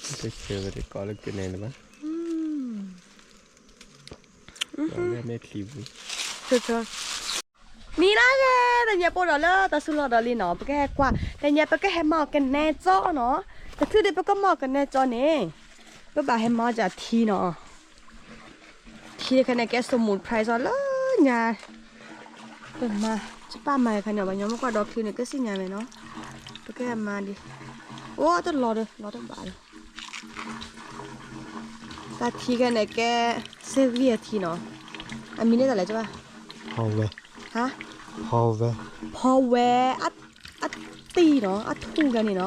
တဆၢဝဲတကိးလၢကနဲလၢၤဘၣ်. မ့ၢ်ချံပူၤ နံၤလၢဂ့ၤ တညဲပိၢ်ဒီးလၢတၢ်စူၤလီၢ်ဒီးလံနီၤ ပကဟဲကွၢ် တညဲပကဟဲမၤအီၤကနဲကၠီနီၤ, တချုးဒံးပကမၤအီၤကနဲကၠီန့ၣ် ပဘၣ်ဟဲမၤအီၤကထံနီၤ, ထံတခါန့ၣ်ကဲ စမူးဖရၢၣ် လၢညါ ပမၤ ပၢ်မၤတခါန့ၣ် ပှၤညီမ့ၢ်ကွၢ်ဒီးချုးန့ၣ် ကစံၣ်ညါဝဲနီၤ, ပကမၤဒံး, အိၣ်တလီၤဒီး လီၤတဘၣ်ဒီး တၢ်ထံခဲန့ၣ်ကဲ စ့ဂံၢ်အထံနီၤ, အမံၤန့ၣ်တၢ်လဲၣ်ကဘၣ်, ဖီဝဲ, ဟါ, ဖီဝဲ, ဖီဝဲ, အတံၢ်နီၤ အထူၣ်ခဲန့ၣ်နီၤ,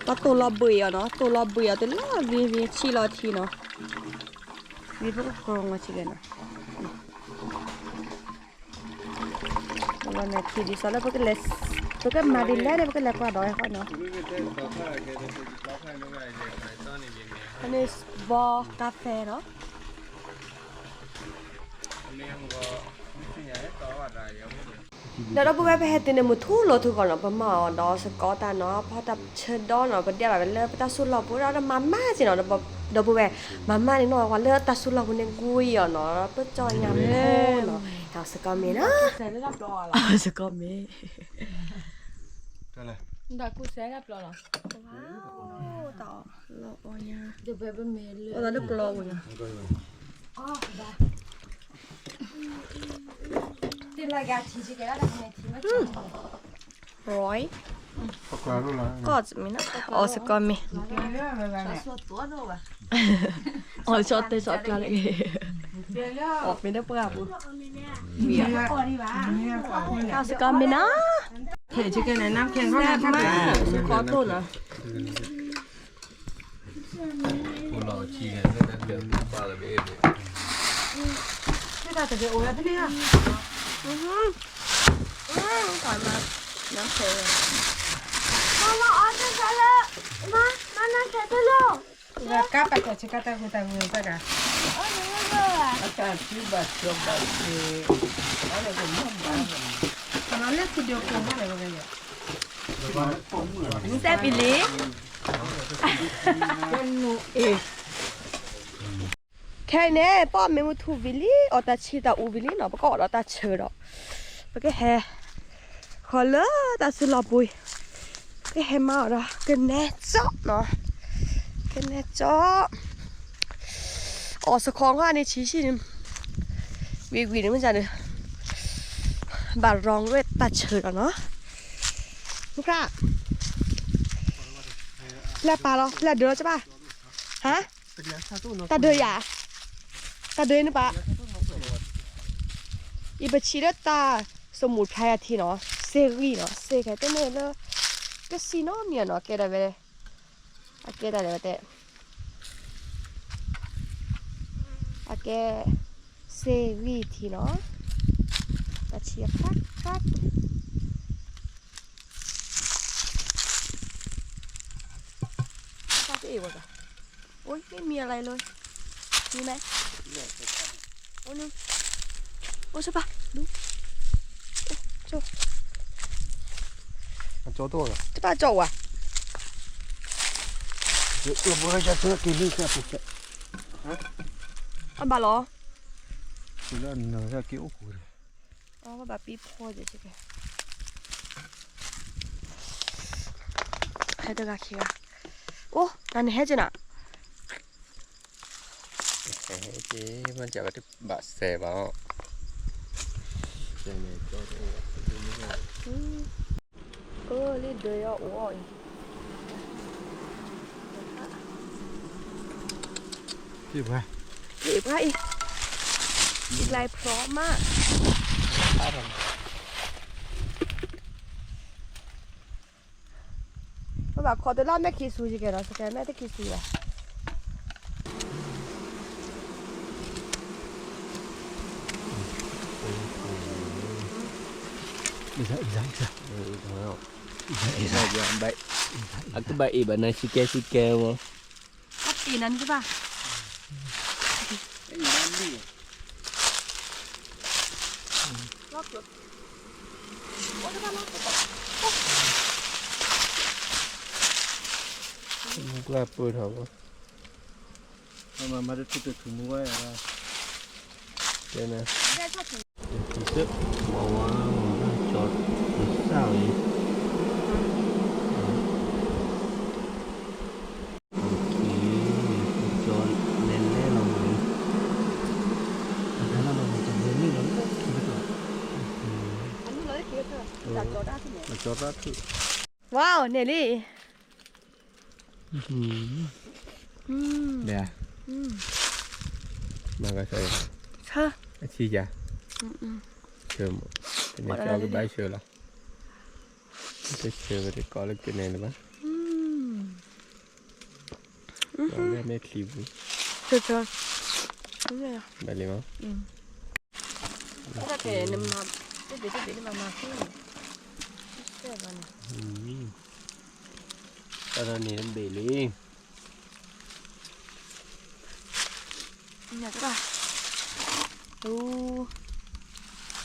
ပှၤတိၢ်လီၤဘှံးအီၤနီၤ တိၢ်လီၤဘှံးအီၤတုၤလၢဝံၤဝံၤဆံးလီၤထံနီၤ, ဝံၤပကကြၢးမၤဆံးခဲနီၤ လီၤန့ၣ်ထံဒ်သိးလၢပကလဲၤ ပကမၤဒ်လဲၣ်န့ၣ် ပကလဲၤကွၢ်ဒီးဟဲဃီနီၤ, န့ၣ်ဘီကါဖဲနီၤ, ဒီးဒီပုၢ်ဝဲၢ်ပဟဲတုၤန့ၣ် မုၢ်ထူၣ်လီၤထူၣ်ဃီနီၤ ပမၤအီၤဒီးစကီတၢ်နီၤ ဖီတၢ်ဆၢဒီနီၤ ပဒဲးဘၣ်လၢပတၢ်စူၤလီၢ်ပူၤဒီးမၤမၤက့ၤနီၤ ဒီပုၢ်ဝဲၢ် မၤမၤန့ၣ်နီၤ ပှၤလၢတၢ်စူၤလီၢ်ပူၤန့ၣ် ကွံာ်အီၤနီၤ ပကၠီညါမ့ၢ်နီၤ စကီမ့ၢ်နီၤ စကီမ့ၢ် တၢ်လီၤအီၣ်တၢ်လီၤအီၣ်ညါ အီၣ်တၢ်လၢကျီပူၤညါ ရီး ကီၢ်မ့ၢ်နီၤ အီၣ်စကီမ့ၢ် အီၣ်ဆီတဲဆီကျါလၢ အီၣ်မ့ၢ်ဒၣ်ပှၢ်ပူၤ အီၣ်စကီမ့ၢ်နီၤ စခီတိၢ်နီၤ စဲပီလံ ခဲအံၤန့ၣ် ပအီၣ်မ့ၢ်မုၢ်ထူၣ်ဝံၤလံ အီၣ်တၢ်ဆံးတၢ်အူဝံၤလံနီၤ ပကအီၣ်ဒီးတၢ်ဆၢဒီး ပကဟဲ ဃီလၢတၢ်စူၤလီၢ်ပူၤ ပကဟဲမၤအီၤဒီး ကနဲကၠီနီၤ ကနဲကၠီ အီၣ်စခီခါန့ၣ်ဆံးဆံးန့ၣ် ဝံၤဝံၤန့ၣ်မ့ၢ်န့ၣ် ဘၣ်ရီဝဲတၢ်ဆၢဒီးနီၤ မုၢ်ကြၢ် ဖျဲၣ်ပာ်လီၤ ဖျဲၣ်ဒၢးလီၤ ကဘၣ် ဟါ တၢ်ဒၢးယၤ တၢ်ဒၢးန့ၣ်ပာ် အံၤပဆံးလၢတၢ်စမူးဖျါယၤထံနီၤ စ့ဂံၢ်နီၤ စ့ခဲတန့ၢ်လၢ ကစံၣ်နီတမံၤနီၤ ကဲဒၣ်ဝဲ အကဲဒၣ်လဲၣ်ဝဲတဲ အကဲ စ့ဂံၢ်ထံနီၤ တၢ်ဆံးအခါခါ တၢ်တအ့ၣ်ဝဲဘၣ် โอ๊ย ไม่มีอะไรเลย มีไหม โอ้ย โอ้ย ใช่ปะ ดู โอ้ย အကၠီတိၢ်လီၤ တပာ်ကၠီဝဲ အဘၣ်လီၤ လၢနက့အိၣ်ပူၤ အဘၣ်ပံဖီယဲၢ်ကဲ ဟဲတဂၤခံဂၤ အိၣ် တၢ်နဟဲက့ၤနၤ ဟဲက့ၤ မ့ၢ်ကဘၣ်တဘၣ်စဲးဘၣ်အီၤ အၢ လံဒၢးယီၤအိၣ်အီၤအံၤ ဟ့ၣ်ပှၤ ဟ့ၣ်ပှၤအံၤ ယကျဲဖျိမး ပဘၣ်ခီတလၢမဲာ်ခံဆူယကဲဒီး စကဲမဲာ်တခံဆူဘၣ် အကဘၣ်အ့ၣ်ဘၣ်နၤ ဆံကဲဆံကဲမး အပ့ၤနၤန့ၣ်တဘၣ် ကျၢပၢထီၣ်ဘၣ် မၤမၤတထူတထူမူဝဲ, တဲနၤ, ထူစ့ၢ်, ဝါဝါ, ကၠီတစၢ်ဝဲ, ကၠီလဲၤလဲၤလီၤမး, ကၠီတၢ်ထူ, ဝါ, န့ၣ်လံ, လဲၤ, မၤကဆၢ, ဆၢ, အဆံယၤ, ဆၢမး, တန့ၣ်ကဘၣ်ဆၢလီၤ, တဆၢဝဲတကိးလၢကနဲလၢၤဘၣ်, လၢမ့ၢ်ချံပူၤ, ဆၢ, ဆၢ, ဘၣ်လံမး, တၢ်န့ၣ်ဘ့ၣ်လံ.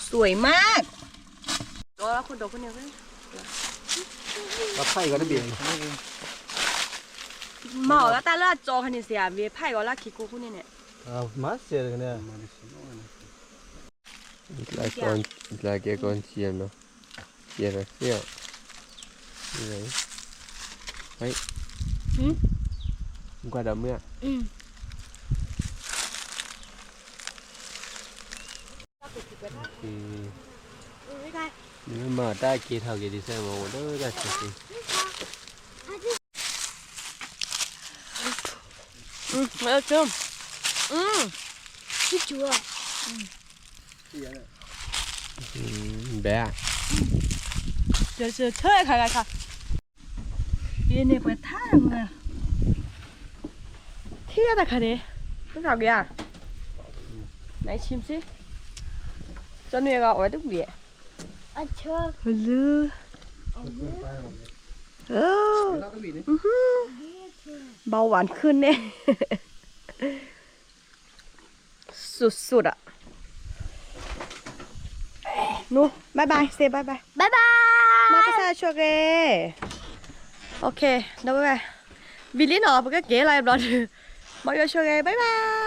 สวยมาก မၤအီၤလၢတၢ်လၢအကၠီခါန့ၣ်စ့ၢ် ဝံၤဖးအီၤလၢခံကိးခိၣ်န့ၣ်န့ၣ်, မၤစ့ၢ်တကန့ၣ်, ကျါကဲကီၢ်စံယၤနီၤ, စံယၤနီၤစ့ၢ်, ဟဲ, ကွၢ်ဒီးမုၢ်ဧါ, မ့ၢ်မၤတၢ်က့ၤထီၣ်က့ၤဒ်စဲမ့ၢ်အိၣ်လၢတၢ်ဆၢက့ၤ, ဘဲ, ဆၢခါခါခါ, ယန့ၣ်ပှဲၤထါမုၢ်, ထံၣ်တၢ်ခါန့ၣ်, မ့ၢ်ထီၣ်က့ၤဧါ, နဆံမ့ၢ်စ့ၢ်, ကၠီနွံဂၤအဝဲတကွံာ်, လၢ, ဘၣ်ဝၣ်ခုၣ်န့ၣ် สุดๆ อ่ะ နူ bye bye say bye bye bye bye မၤကစၢ်ဆိၣ်ဂ့ၤ OK ဒီး bye bye ဝံၤလံနီၤ ပကက့ၤလီၤဘျီဒုး မၤကစၢ်ဆိၣ်ဂ့ၤ bye bye